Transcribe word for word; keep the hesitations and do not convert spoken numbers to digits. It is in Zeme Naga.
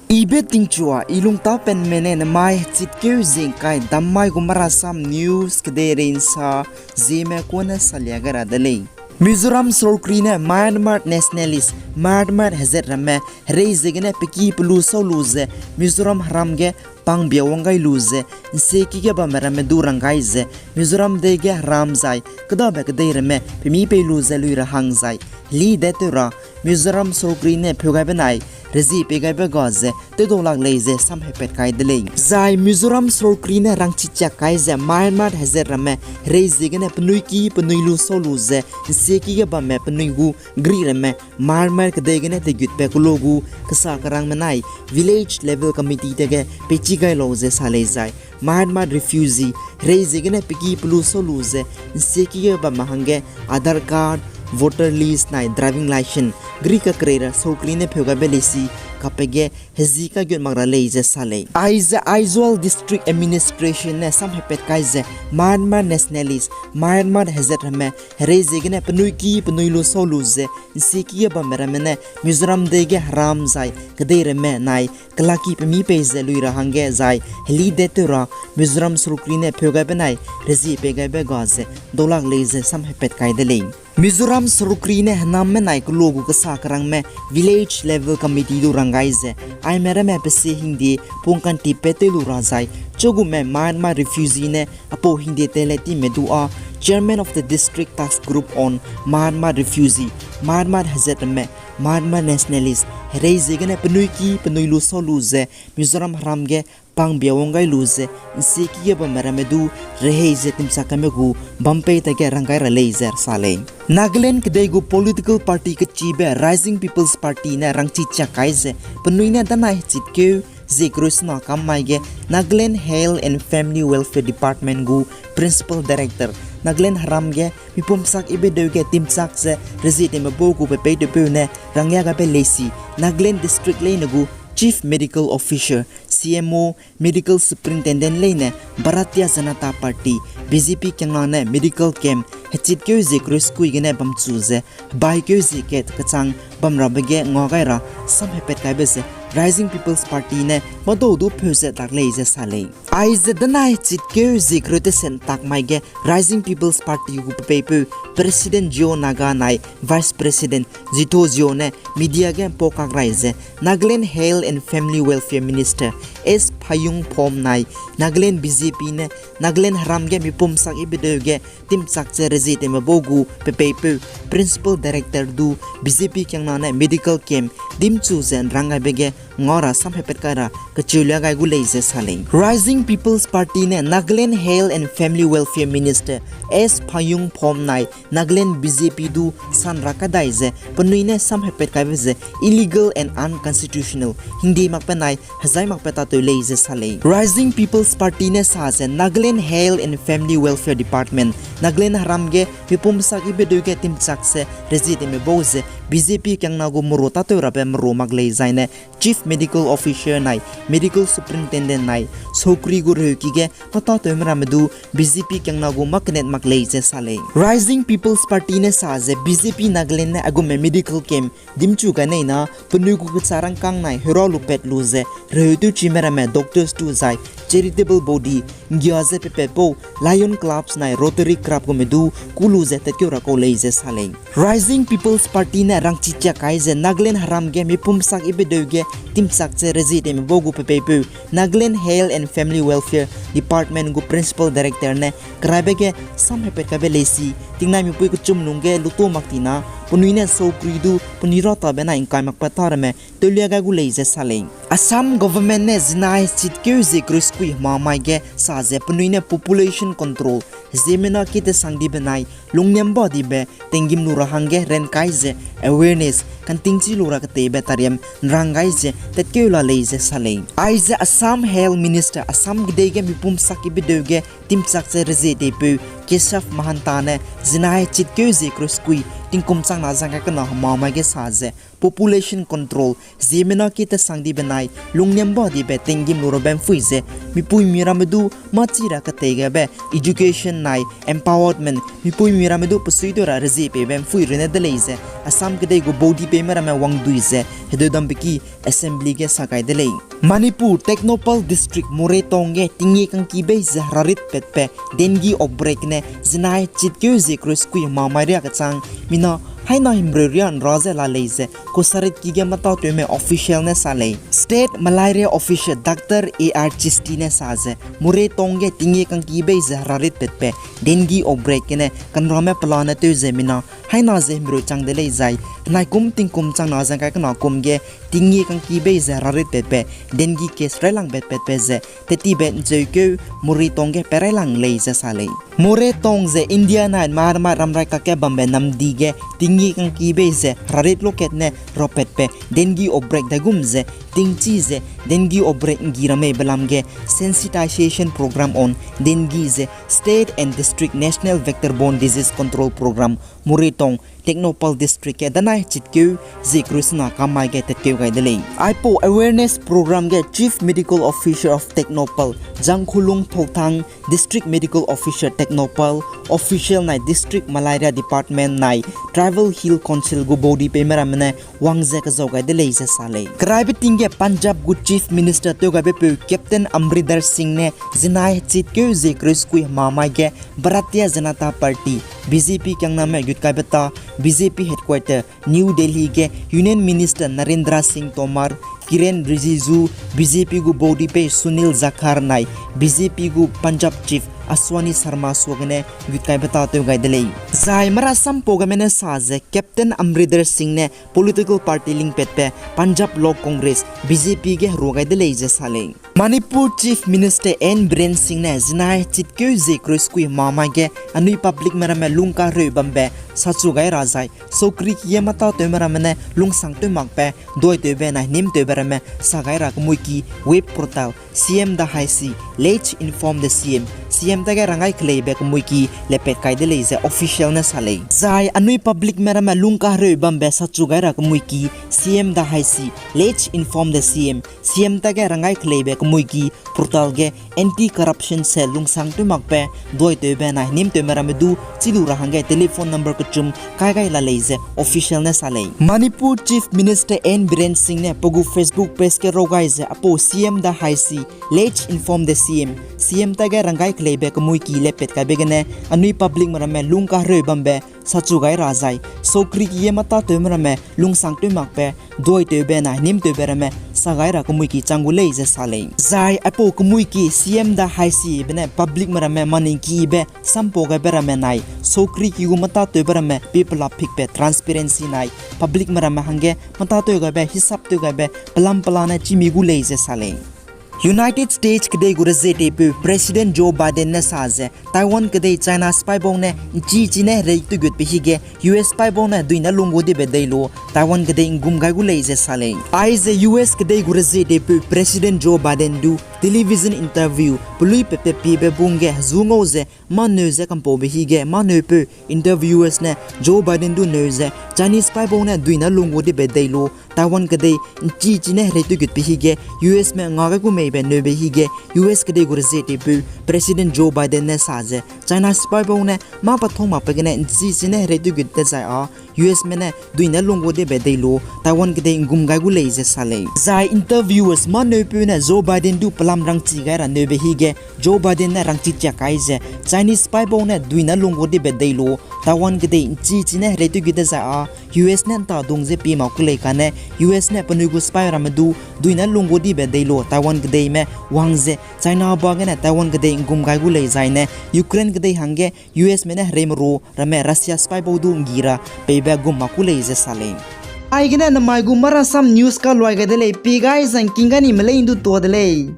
Ibe tingchua, i lungtapenme ne nemai hechitkeu zingkai dammai gu Marasam News kedeirei nsa zieme kune salia gai ra de lei. Mizoram sorkari ne Myanmar nationalist, Myanmar hezat ramme, herei ziegene peki pelu sau lu ze, Mizoram heram ge pangbia wang gai lu ze, nsieki ge bamme ramme du rang gai ze, Mizoram dei ge heram zai, kedabe kedei ramme, pemi pei lu ze lui ra hang zai, heli de tew ra, Mizoram sorkari ne pheu gai benai, rezie pei gaibe ga ze, tewdau lak lei ze samhepat kai de lei. Zai Mizoram sorkari ne rangchi chiak kai ze Myanmar hezat ramme, herei ziegene penui ki penui lu sau lu ze, nsieki ge bamme penui gu gri ramme, Myanmar kedei gene tegutbe kelo gu kesa kerangme nai, village level committee dege peichi gai lau ze sa lei zai. Myanmar refugee, herei ziegene peki pelu sau lu ze, nsieki ge bamme hangge Aadhaar card, voter list nai driving license, gri kakerei ra sorkari ne pheu gaibe leisi, kape ge hezi kagut mak ra lei ze sa lei. Aize Aizawl District Administration ne samhepat kai ze, Myanmar nationalist, Myanmar hezat ramme, herei ziegene penui ki penui lu sau lu ze, nsieki ge bamme ramme ne, Mizoram dei ge heram zai, kedei ramme nai, kelaki pemi pei ze lui ra hangge zai, heli de tew ra, Mizoram sorkari ne pheu gaibe nai, rezie pei gaibe ga ze, daulak lei ze samhepat kai de lei. Mizoram sorkari ne henamme nai kelo gu kesa kerangme village level committee du rang gai ze, aime ramme pe se hingde pungkantipe tew lu ra zai, chugume Myanmar refugee ne apau hingde tele time du â, Chairman of the District Task Group on Myanmar Refugee, Myanmar hezat ramme, Myanmar nationalist, herei ziegene penui ki penui lu sau lu ze, Mizoram heram ge pangbia wang gai lu ze, nsieki ge bamme ramme du, rehei ze timchak kaime gu, bam pei tage rang gai ra lei ze sa lei. Nagaland kedei gu political party kechibe Rising People's Party ne rangchi chiak kai ze, penui ne danai hechitkeu, zie kereu sena kam mai ge Nagaland Health and Family Welfare Department gu Principal Director, Nagaland heram ge mipum sak ibe deu ge timchak ze rezie tewme bau gu pe pei tewpeu ne rangya gabe leisi, Nagaland district leine gu Chief Medical Officer, C M O, Medical Superintendent leine Bharatiya Janata Party, B J P kiangna ne medical camp hechitkeu zie kereu sekui gene bamchu ze, hebaikeu zie kat kechang bam rabe ge ngua gai ra samhepat kaibe ze Rising People's Party ne madau du pheu ze tak lei ze sa lei. Aize danai hechitkeu zie kereu tesen tak mai ge Rising People's Party gu pe peipeu President Gio Naga nai Vice President Zitho Gio ne media ge mpau kak rai ze Nagaland Health and Family Welfare Minister S Phayung Phom nai Nagaland B J P ne Nagaland heram ge mipum sak ibe deu ge timchak ze rezie tewme bau gu pe peipeu Principal Director du B J P kiangna ne medical camp dimchu ze nrang gaibe ge ngua ra samhepat kai ra kecheu lia gai gu lei ze sa lei. Rising People's Party ne Nagaland Health and Family Welfare Minister S Phayung Phom nai Nagaland B J P du san ra kadai ze penui ne samhepat kaibe ze illegal and unconstitutional hingde makbe nai hezai makbe tatew lei ze sa lei. Rising People's Party ne sa ze Nagaland Health and Family Welfare Department, Nagaland heram ge mipum sak ibe deu ge timchak ze rezie tewme bau ze B J P kiangna gu meru tatew rabe meru mak lei zaine Chief Medical Officer nai Medical Superintendent nai sokri gu reuki ge mâ tatewme ramme du B J P kiangna gu mâ kenet mak lei ze sa lei. Rising People's Party ne sa ze B J P Nagaland ne agume medical camp dimchu gai nei na penui gu kecha rangkâng nai heurâ lupat lu ze reheu tewchime ramme doctors tu zai charitable body nggia ze pepatpau Lion Clubs nai Rotary Club gume du kû lu ze tatkeu ra kau lei ze sa lei. Rising People's Party ne rangchi chiak kai ze Nagaland heram ge mipum sak ibe deu ge timchak ze rezie tewme bau gu pe peipeu Nagaland Health and Family Welfare Department gu Principal Director ne keraibe ge samhepat kaibe leisi, tingnai mipui kechum lungge luto mak ti na penui ne sokri du penui ratabe nai ngkai makpat ta ramme tewlia gai gu lei ze sa lei. Assam government ne zinai hechitkeu zie kereu sekui hema mai ge sa ze penui ne population control, ziemmena ki tesang dibe nai lungniam ba dibe tinggîm lu ra hangge ran kai ze awareness kantingchi lu ra keteibe tariam nrang gai ze tatkeu la lei ze sa lei. Aize Assam Health Minister, Assam kedei ge mipum sak ibe deu ge timchak ze rezie teipeu Keshav Mahanta ne zinai hechitkeu zie kereu sekui tingkum chang na zangka kena hema mai ge sa ze population control, ziemmena ki tesang dibe nai lungniam ba dibe tinggîm lu rabe mpui ze mipuimi ramme du mâchi ra ketei gabe education nai empowerment, mipui miramme du pesui tew ra rezie peibe mpui rune de lei ze, Assam kedei gu body peime ramme wangdui ze, hedeu dambe ki Assembly ge sa gai de lei. Manipur, Tengnoupal District, Moreh Town ge tingie kangki bei ze herarit patbe dengue outbreak ne zinai chitkeu zie kereu sekui hemamai riâ kechang mina haina himreu riâ nra ze la lei ze, Kosarit ki ge matâtewme official ne sa lei. State Malaria Officer Doctor A R Chisti ne sa ze, Moreh Town ge tingie kangki bei ze herarit patbe dengue outbreak gene kanrame pelane tew ze mina haina ze himreu chang de lei zai, henai kum tingkum chang na ze ngkai kena kum ge tingie kangki bei ze herarit patbe dengue case railangbe patbe ze, tetibe ncheukeu Moreh Town ge pe railang lei ze sa lei. Moreh Town ze India nai Myanmar ramrai kakge bambe namdi ge tingie kangki bei ze herarit lokat ne rapatbe dengue outbreak daigum ze, tingchi ze dengue outbreak nggi ramme belam ge sensitization program on dengue ze State and District National Vector Borne Disease Control Program, Moreh Town, Tengnoupal District ge danai chitkeu zie kereu sena kamai ge tatkeu gai de lei. Aipau awareness program ge Chief Medical Officer of Tengnoupal, Jangkhulung Thouthang, District Medical Officer Tengnoupal, official nai District Malaria Department nai Tribal Health Council gu body peime ramme ne wang ze kezau gai de lei ze sa lei. Keraibe ting ge Punjab gu Chief Minister tewgaibe peu Captain Amarinder Singh ne zinai chitkeu zie kereu sekui hemamai ge Bharatiya Janata Party, B J P kiangname gutkaibe ta B J P headquarter New Delhi ge Union Minister Narendra Singh Tomar, Kiren Rijiju, B J P gu body pei Sunil Jakhar nai B J P gu Punjab Chief Ashwani Sharma suagene gutkaibe ta tew gai de lei. Zai mara sampau gaime ne sa ze Captain Amarinder Singh ne political party lingpatbe Punjab Lok Congress, B J P ge herua gai de lei ze sa lei. Manipur Chief Minister N Biren Singh ne zinai chitkeu zie kereu sekui hemamai ge anui publicme ramme lungkareu bambe sachu gai ra zai, saukri ki ge matâtewme ramme ne lungsangtew makbe, duaitewbe nai nimtewbe ramme sa gai ra kemui ki web portal C M da haisi, Let's Inform the C M, C M tage ranggai keleibe kemui ki lepat kai de lei ze official ne sa lei. Zai anui publicme ramme lungkareu bambe sachu gai ra kemui ki C M da haisi, Let's Inform the C M, C M tage ranggai keleibe kemui ki portal ge anti-corruption cell lungsangtew makbe, duaitewbe nai nimtewme ramme du chi lu ra hangge telephone number kechum kai gai la lei ze official ne sa lei. Manipur Chief Minister N Biren Singh ne pe gu Facebook page ge raw gai ze aipau C M da haisi, Let's Inform the C M, C M tage ranggai keleibe kemui ki lepat kaibe gene anui publicme ramme lungkareu bambe sachu gai ra zai, saukri ki ge matâtewme ramme lungsangtew makbe, duaitewbe nai nimtewbe ramme sa gai ra kemui ki chang gu lei ze sa lei. Zai aipau kemui ki C M da haisibe ne publicme ramme maningkibe sampau gaibe ramme nai, saukri ki gu matâtewbe ramme pipela phikbe transparency nai publicme ramme hangge matâtew gaibe hisap tew gaibe pelam pelane chîmi gu lei ze sa lei. United States kedei gu rezietewpeu President Joe Biden ne sa ze, Taiwan kedei China sipaibau ne nchi chine herei tewgutbe hige U S sipaibau ne duine lung gu dibe dei lu Taiwan kedei ngum gai gu lei ze sa lei. Aize U S kedei gu rezietewpeu President Joe Biden du television interview pelui pepe piebe bung ge hezu ngau ze mâ neu ze kampaube hige mâ neupeu interviewers ne Joe Biden du neu ze Chinese sipaibau ne duine lung gu dibe dei lu Taiwan kedei nchi chine herei tewgutbe hige U S me nga gai gu meibe neube hige U S kedei gu rezietewpeu President Joe Biden ne sa ze China sipaibau ne mâ pathong makbe gene nchi chine herei tewgut dezai â U S me ne duine lung gu dibe dei lu Taiwan kedei ngum gai gu lei ze sa lei. Zai interviewers mâ neupeu ne Joe Biden du pelam rangchi gai ra neube hige Joe Biden ne rangchi chiak kai ze Chinese sipaibau ne duine lung gu dibe dei lu Taiwan kedei nchi chine herei tewgut dezai â U S ne ntadung ze pie mak ku lei kane U S ne penui gu sipai ramme du duine lung gu dibe dei lu Taiwan kedeime wang ze China ba gene Taiwan kedei ngum gai gu lei zaine Ukraine kedei hangge U S me ne hereimeru ramme Russia sipaibau du nggi ra peibe gum mak ku lei ze sa lei. Aigene namai gu Marasam News kaluai gai de lei, pie gai zangking ga ni melei ndu tua de lei.